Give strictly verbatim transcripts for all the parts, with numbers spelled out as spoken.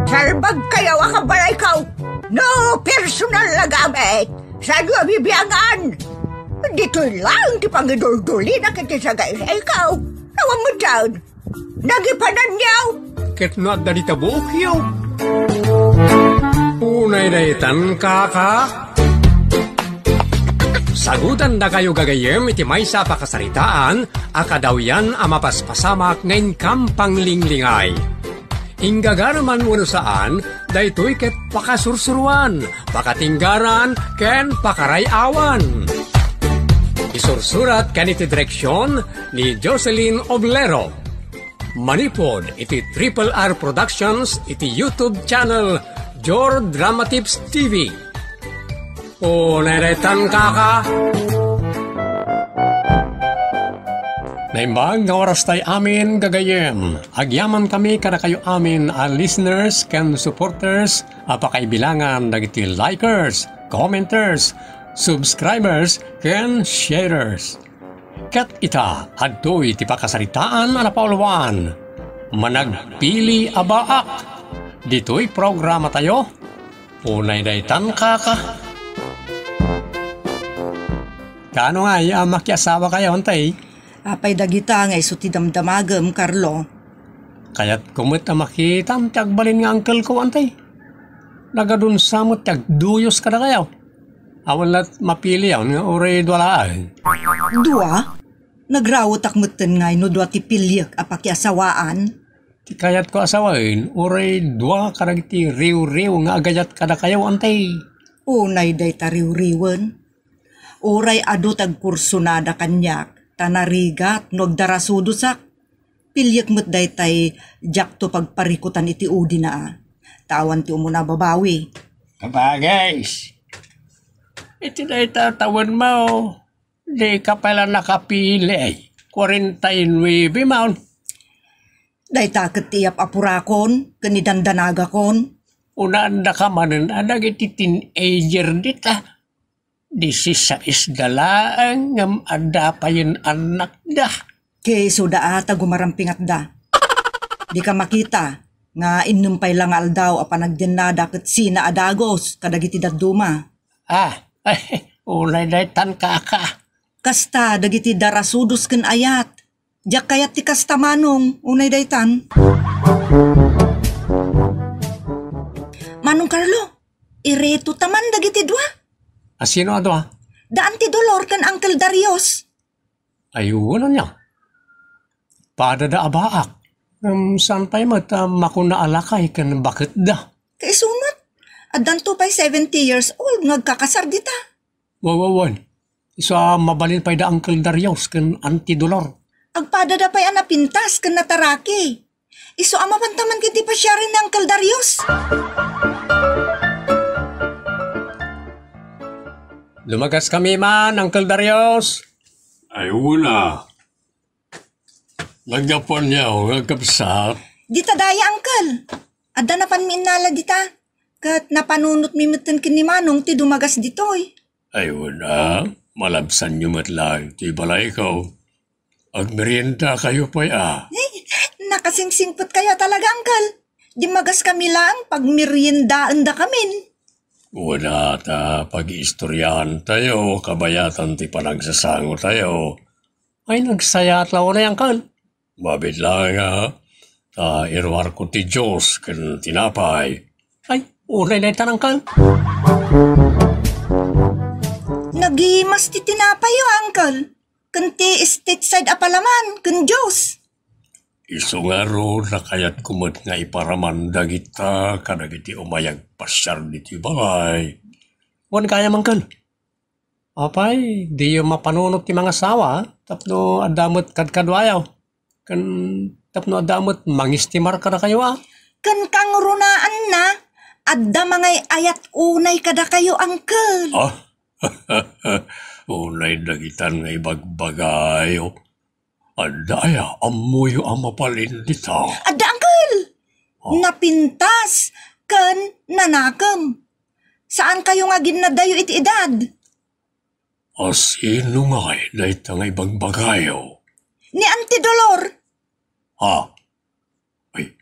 Salbagkayo a kabalayko. No personal a gamit, saanyo a bibiangan. Ditoy laeng ti pangiduldulina iti sagaysayko. Awan met daan. Nagipananyo. Ket no adda dita buokyo. Unay daytan, kaka. Sagutandakayo gagayyem iti maysa a pakasaritaan a kadawyan a mapaspasamak nga inkam panglinglingay. Inggagara man wenno saan, daytoy ket pakasursuroan, pakatinggaran, ken pakaray-awan. Isursurat ken iti direksion ni Jocelyn Oblero. Manipud iti Triple R Productions iti YouTube channel Jor Drama Tips T V. O, neretan, kaka. Naimbag nga oras tay amin, gagayyem. Agyaman kami kadakayo amin a listeners ken supporters a pakaibilangan dagiti likers, commenters, subscribers, ken sharers. Ket ita, adtoy ti pakasaritaan a napauluan. Managpili a baak. Ditoy programatayo, unay daytan, kaka. Kaano ngay a makiasawakayo, antay? Apay dagita nga isu ti damdamagem, Carlo? Kayatko met a makitam ti agbalin nga angkelko, antay. Nagadunsa met ti agduyos kadakayo. Awan la't mapilian nga uray dua laeng. Dua? Nagrawetak metten ngay no dua ti piliek a pakiasawaan. Ti kayatko a sawen, uray dua kadagiti riwriw nga agayat kadakayo, antay. Unay dayta riwriwen. Uray adu ti agkursunada kaniak, ta narigat no agdarasudosak. Piliek met daytay diakto pagparikutan iti udina, a. Ta awan ti umuna a babawi. Kabagis, iti dayta tawenmo, dika pay la nakapili. Kwarenta y nuebe man. Dayta ket ti iyap-apurakon ken idandanagakon. Unaandaka manen a dagiti teenager dita. Disisais da laeng ngem adda payen annakda. Ket isuda a ta gumarampingatda. Dika makita nga innem pay la nga aldaw a panagdennada ket sina a dagus kadagiti dadduma. Ah, ay, unay daytan, kaka. Kasta dagiti darasudos ken ayat. Diak kayat ti kasta, Manong, unay daytan. Manong Carlo, ireto ta man dagiti dua. A, sino a dua? Da Auntie Dolor ken Uncle Darius. Ay, wen ania. Padada a baak. Ngem saan pay met a makuna a lakay ken baketda. Kaisu met, addanto pay seventy years old nga agkakasar dita. Wa-, wa-, wen. Isu a mabalin pay da Uncle Darius ken Auntie Dolor. Agpadada pay a napintas ken nataraki. Isu a mapantaman ket ti pasiaren ni Uncle Darius. Lumagas kami man, Uncle Darius. Ay, wala. Naggapuan niya, nga kabsat. Dita daya, Uncle. Adda napanmi innala dita. Ket napanunotmi metten ken ni Manong ti dumagas ditoy. Ay, wala. Malabsanyo met laeng ti balayko. Agmeriendakayo pay a. Eh, nakasingsingpetkayo talaga, Uncle. Dimmagaskami laeng pagmeriendaendakamin. Wala ta, pag-iistoryaantayo, kabayatan ti panagsasangotayo. Ay, nagsayat la unay, Uncle. Mabit laeng a, ta iruarko ti juice ken tinapay. Ay, unay daytan, Uncle. Nagimas ti tinapayyo, Uncle. Ken ti stateside a palaman, ken juice. Isu ngarud a kayatko met nga iparaman dagita kadagiti umay agpasiar ditoy balay. Wen gayam, Uncle. Apay, diyo mapanunot ti mangasawa, tapno adda met kadkaduayo. Ken tapno adda met mangistimar kadakayo, a? Ken kangrunaan na, adda mangay-ayat unay kadakayo, Uncle. Ah? Unay dagitan nga ibagbagayo. Adda aya ammoyo a mabalin dita? Adda, Uncle! Oh. Napintas ken nanakem. Saankayo nga aginnadayo iti edad? A, sino ngay dayta nga ibagbagayo? Ni Auntie Dolor. Ha? Ay,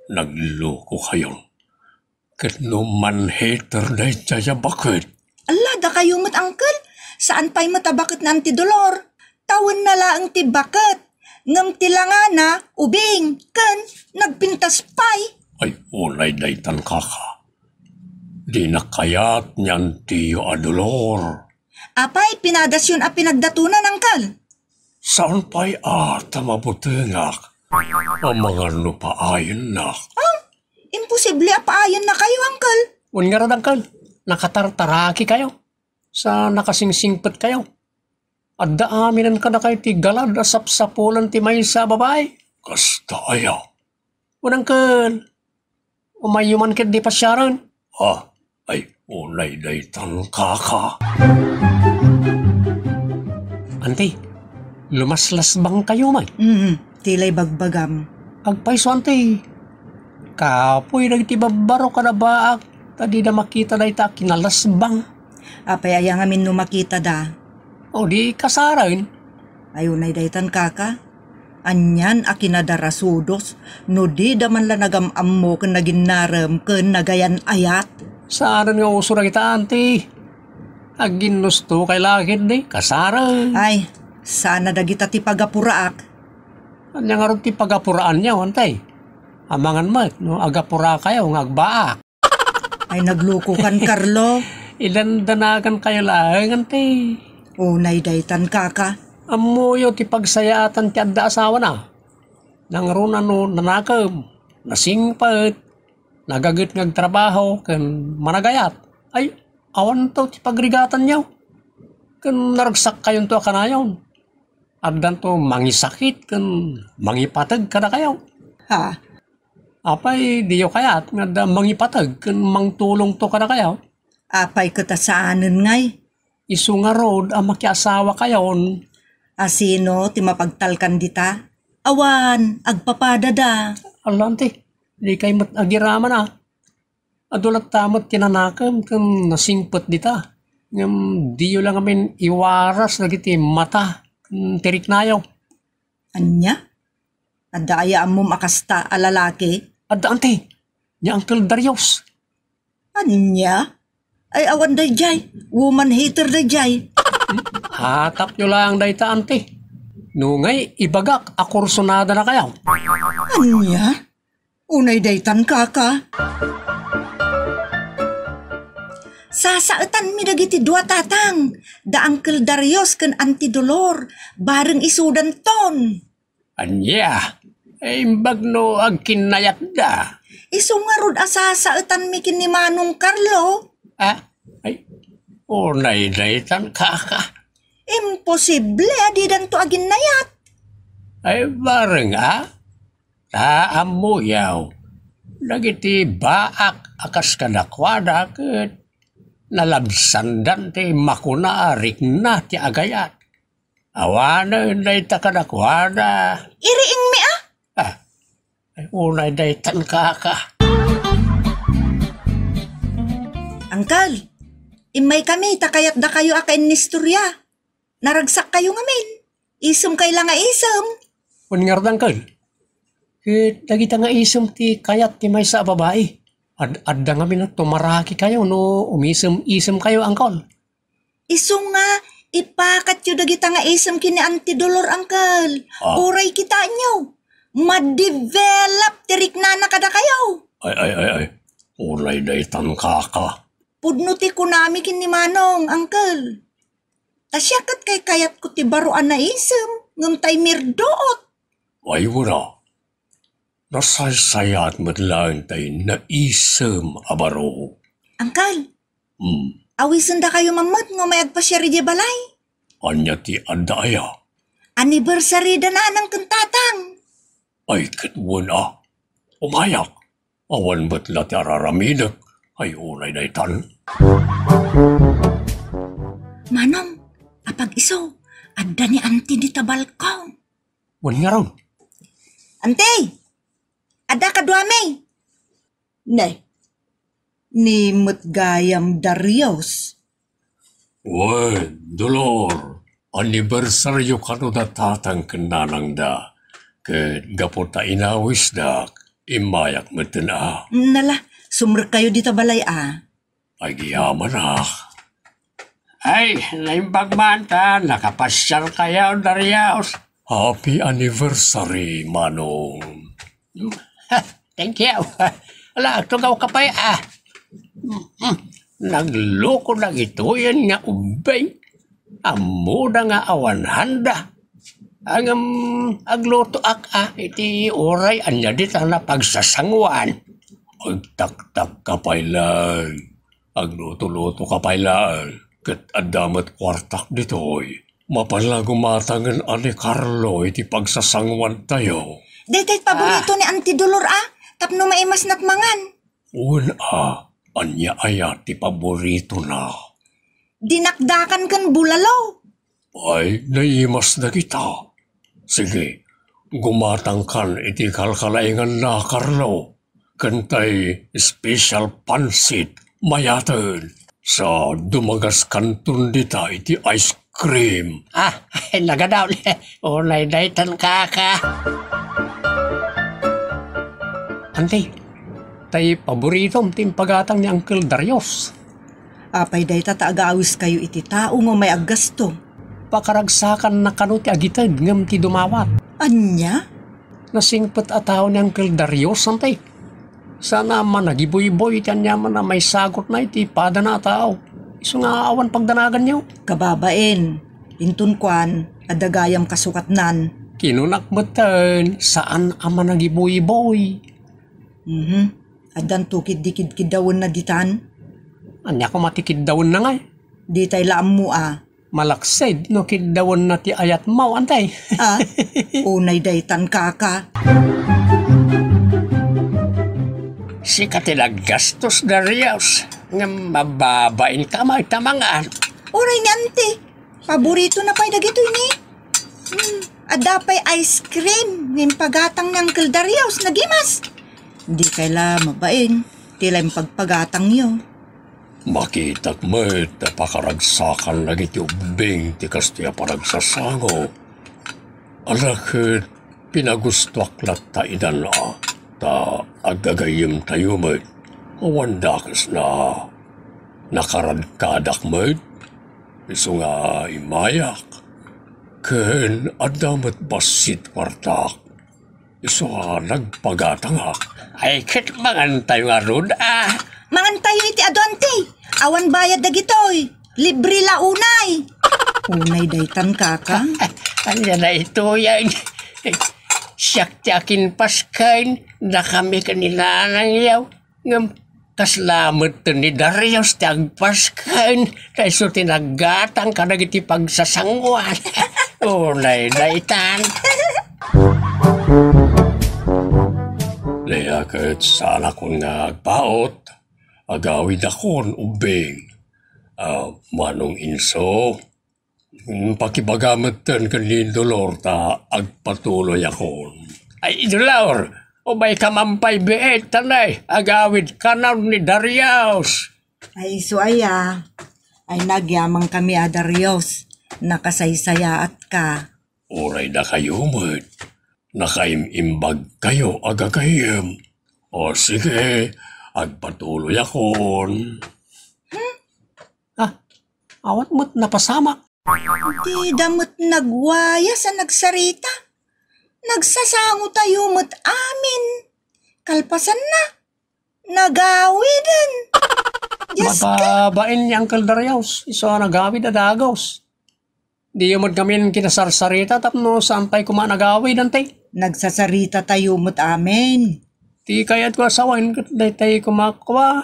naglokokayon. Ket no man-heater daydiay a baket? Ala, dakayo met, Uncle. Saan pay met a baket ni Auntie Dolor. Tawenna laeng ti baket. Ngem ti langana, ubing, ken nagpintas pay. Ay, unay daytan, kaka. Dina kayat ni Antiyo a Dolor. Apay, pinadasyon a pinagdatonan, Uncle? Saan pay a ta mabutengak? Amangan no paayennak. Ah, imposible a paayennakayo, Uncle. Wen ngarud, Uncle, nakatartaraki kayo. Sa nakasingsingpet kayo. Adda aminen kadakayo ti galad a sapsapulan ti maysa a babai. Kasta aya? Wen, Uncle. Umayyo man ketdi pasiaren. Ah, ay, unay daytan, kaka. Anti, lumaslasbang kayo man. Mm, tilay bagbagam. Agpayso, anti. Kapoy dagiti babbaro kada baak, ta dida makita dayta a kinalasbang. Apay aya ngamin no makitada? O di kasaren. Ay, unay daytan, kaka. Anian a kinadarasudos no dida man la nagam-ammo ken naginnarem ken nagayan-ayat? Saanen nga uso dagita, anti. Agginnusto kay lakit di kasaren. Ay, sana dagita ti pagapuraak. Ania ngarud ti pagapuraanyo, anti? Amangan met no agapura kayo nga agbaak. Ay, naglukokan, Carlo. Idandanagan kayo laeng, anti. Unay daytan, kaka. Ammoyo ti pagsayaatan ti adda asawana. Nangruna no nanakem, nasingpet, nagaget nga agtrabaho, ken managayat. Ay, awanto ti pagrigatanyo. Ken naragsakkayonto a kanayon. Addanto mangisakit ken mangipateg kadakayo. Ha? Apay, diyo kayat nga adda mangipateg ken mangtulongto kadakayo? Apay ket a saanen ngay? Isu ngarud a makiasawakayon. A sino ti mapagtalkan dita? Awan, agpapadada. Ala, anti, dikay met agiraman a. Adu latta met ti nanakem ken nasingpet dita. Ngem diyo la ngamin iwaras dagiti mata ken ti riknayo. Ania? Adda aya ammom a kasta a lalaki? Adda, anti. Ni Uncle Darius. Ania? Ay, awan daydiay. Woman hater daydiay. Atapyo laeng dayta, anti. No ngay, ibagak a kursunada na kayo. Ania? Unay daytan, kaka. Sasaetanmi dagiti dua, tatang. Da Uncle Darius ken Auntie Dolor. Bareng isudanton. Ania? Imbag no agkinnayatda. Isu ngarud a sasaetanmi ken ni Manong Carlo. Ah? Ay, unay daytan, kaka. Imposible a didanto aginnayat. Ay, bareng a? Ta ammoyaw, dagiti baak a kas kadakuada ket nalabsandan ti makuna a rikna ti agayat. Awanen dayta kadakuada. Iriingmi a? Ah, ay, unay daytan, kaka. Uncle, immaykami ta kayatdakayo a kainnistorya. Naragsak kayo ngamin. Isem kay la nga isem. Wen ngarud, Uncle. Ket dagita nga isem ti kayat ti maysa a babai. Ad-, adda ngamin a tumaraki kayo no umisem-isem kayo, Uncle. Isu nga, ipakatyo dagita nga isem ken ni Auntie Dolor, Uncle. Ah. Uray kitaenyo, ma-develop ti riknana kadakayo. Ay, ay, ay, ay. Uray daytan, kaka. Pudno ti kunami ken ni Manong, Uncle. Ta siak ket kaykayatko ti baro a naisem, ngem tay mirdoot. Ay, wala. Nasaysayaat met laeng tay naisem a baro. Uncle, hmm, awisendakayo man met nga umay agpasiar idiay balay. Ania ti adda aya? Anniversary da nanang ken tatang. Ay, ket wen a. Umayak. Awan met la ti araramidek. Ay, unay daytan. Manong, apag-isu, adda ni Auntie dita balkon. Wen ngarud. Auntie, adda kaduami. Ne, ni met gayam Darius. Wen, Dolor, anniversaryo kano da tatang ken nanangda. Ket gapu ta inawisdak, immayak metten a. Nala, Sumrekkayo dita balay a. Agyamanak. Ay, naimbag man ta nakapasiarkayo, Darius. Happy anniversary, Manong. Thank you. Ala, agtugawka pay a. Nagloko dagitoyen nga ubbing. Ammoda nga awan handa. Ngem aglutoak a iti uray ania dita napagsasanguan. Agtaktakka pay laeng. Agluto-lutoka pay laeng. Ket adda met kuartak ditoy. Mapan la gumatangen a ni Carlo iti pagsasanguantayo. Daytay paborito ni Auntie Dolor a, tapno maimasnak mangan. Wen a, ania aya ti paboritona? Dinakdakan ken bulalo. Ay, naimas dagita. Sige, gumatangkan iti kalkalainganna, Carlo. Ken tay special pansit, mayaten. Sa dumagaskanton dita iti ice cream. Ah, ay, nagadaw. Unay daytan, kaka. Ante, tay paboritom ti impagatang ni Uncle Darius. Apay dayta ta agawiskayo iti tao nga umay aggasto? Pakaragsakanna kano ti agited ngem ti dumawat. Ania? Nasingpet a tao ni Uncle Darius, ante. Saan a managibuyboy ti aniaman a maisagutna iti padana a tao. Isu nga awan pagdanaganyo. Kababain, inton kuan, adda gayam kasukatnan. Kinunak metten, saan a managibuyboy. Mhm. Addanto ketdi kidkiddawenna ditan? Ania koma ti kiddawenna ngay? Ditay la ammo a. Malaksid no kiddawenna ti ayatmo, ante. Ah, unay daytan, kaka. Sika ti naggastos, Darius, ngem mababain ka, mayta mangan. Uray ni ante. Paboritona pay dagitoy ni. Hmm, adda pay ice cream nga impagatang ni Uncle Darius, nagimas. Dikay la mabain ti la impagpagatangyo. Makitak met a pakaragsakan dagiti ubbing ti kastoy a panagsasango. Ala ket pinagustoak latta idan a, ta aggagayyemtayo met. Awan dakesna. Nakaradkadak met. Isu nga immayak. Ken adda met bassit kuartak. Isu a nagpagatangak. Ay, ket mangantayo ngarud a. Mangantayo iti adu, ante. Awan bayad dagitoy. Libre la unay. Unay daytan, kaka. Ania daytoyen? Siak ti akinpasken, dakami ken ni nanangyo. Ngem kasla metten ni Darius ti agpasken, ta isu ti naggatang kadagiti pagsasanguan. Unay daytan. Daya ket saanakon nga agpaut, agawidakon ubbing. Ah, Manong Inso, Mm, pakibaga metten ken ni Dolor ta agpatuloyakon. Ay, Dolor, umayka man pay biit, tanay, agawidkanon ni Darius. Ay, isu aya. Ay, nagyamankami a, Darius. Nakasaysayaatka. Uray dakayo met. Nakaim-imbagkayo a gagayyem. O sige, agpatuloyakon. Hmm? Ah, awan met napasamak. Dida met nagwayas a nagsarita. Nagsasangotayo met amin. Kalpasanna, nagawiden. Dios ka. Mababain ni Uncle Darius, isu a nagawid a dagus. Diyo met ngamin kinasarsarita tapno saan pay koma nagawid, ante. Nagsasaritatayo met amin. Ti kayatko a sawen ket daytay koma kua,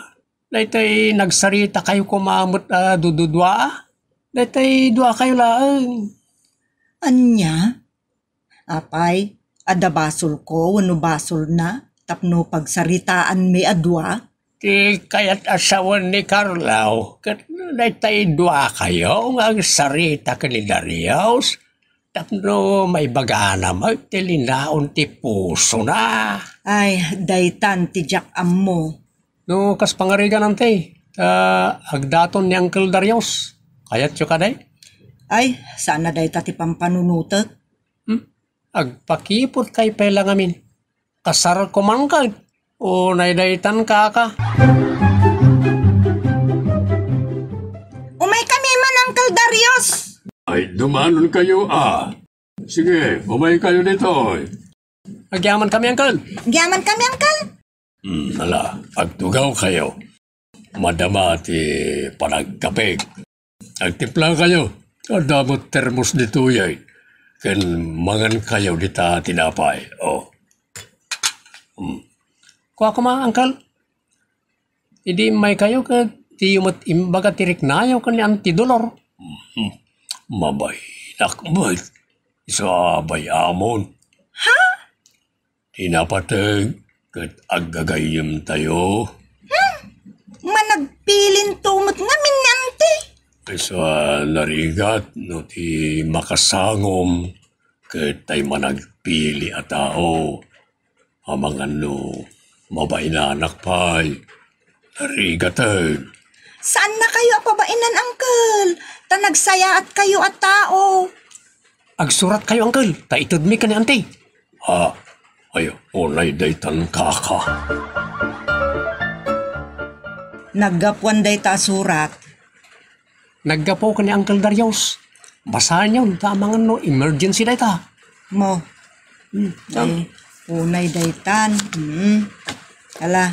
daytay nagsaritakayo koma met a dududua. Daytay duakayo laeng. Ania? Apay, adda basolko wenno basolna tapno pagsaritaanmi a dua? Ti kayat a sawen ni Carlo, ket daytay duakayo nga agsarita ken ni Darius tapno maibagana met ti linaon ti pusona. Ay, daytan ti diak ammo. No kas pangarigan, ante, ta agdaton ni Uncle Darius. Kayatyo kadi? Ay, saan a dayta ti pampanunotek. Hmm? Agpakiputkay pay la ngamin. Kasarko man ket. Unay daytan, kaka. Umay kami man, Uncle Darius. Ay, dumanon kayo, ah. Sige, umay kayo ditoy. Agyaman kami, Uncle. Agyaman kami, Uncle. Hmm, ala, agtugaw kayo. Madama ti panagkapeg. Agtimpla kayo. Adda met termos ditoy, ay. Ken mangan kayo dita tinapay. Oh. Hmm. Kua koma, Uncle. Idi immay kayo ket diyo met imbaga ti riknayo ken ni Auntie Dolor. Hmm. Mabainak met. Isu a bay-amon. Ha? Di napateg ket aggagayyemtayo. Hmm? Managpilinto met ngamin ni Auntie. Isu a narigat no ti makasangom ket tay managpili a tao. Amangan no mabainanak pay. Narigaten. Saannakayo a pabainan, Uncle. Ta nagsayaat kayo a tao. Agsurat kayo, Uncle. Ta itedmi ken ni Auntie. Ah, ayo, unay daytan, kaka. Naggapuan dayta a surat. Naggapu ken ni Uncle Darius. Basaenyo, ta amangan no emergency dayta. Mo. Hmm, ay, unay daytan. Hmm. Ala,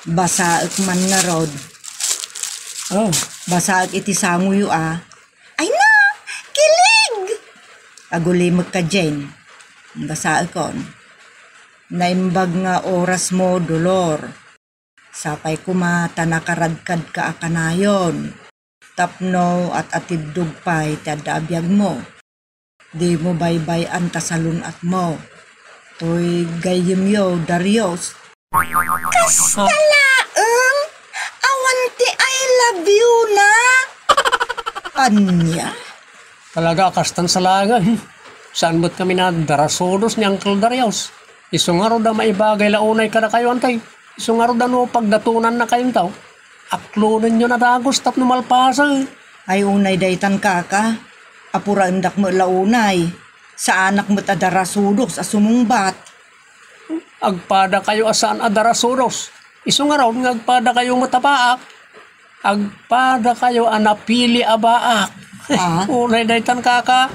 basaek man ngarud. Oh. Basaek iti sangoyo, ah. Ay na! Kilig! Agulimek ka, Jane. Basaekon. Naimbag nga oras mo, Dolor. Sapay koma ta nakaradkadka a kanayon. Tapno at-atiddog pay ti adda a biagmo. Dimo baybay-an ta salun-atmo. Toy gayyemyo, Darius. Kasta laeng? Awan ti I love you na? Ania? Talaga a kastan sa laengen. Saan met kami nadarasudos ni Uncle Darius? Isu ngarud a maibagay la unay kadakayo, Auntie. Isu ngarud a no pagdatonannakayonto, aklonenyo a dagus tapno malpasen. Ay, unay daytan, kaka. Apuraendak met la unay. Saanak met a darasudos a sumungbat. Agpadakayo a saan a darasudos. Isu ngarud nga agpadakayo met a baak. Agpadakayo a napili a baak. Ah? Unay daytan, kaka.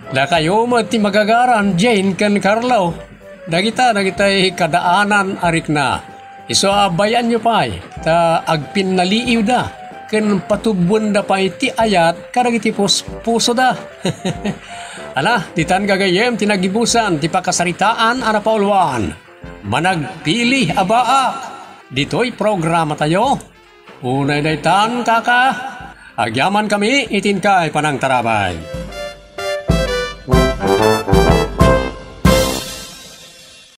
Dakayo met ti magagaran, Jane ken Carlo. Dagita, dagitay kadaanan a rikna. Isu a bay-anyo pay, ta agpinnaliiwda, ken patubboenda pay ti ayat kadagiti puspusoda. Ala, ditan gagayyem ti nagibusan ti pakasaritaan a napauluan. Managpili a baak. Ditoy programatayo. Unay daytan, kaka. Agyamankami iti inkay panangtarabay.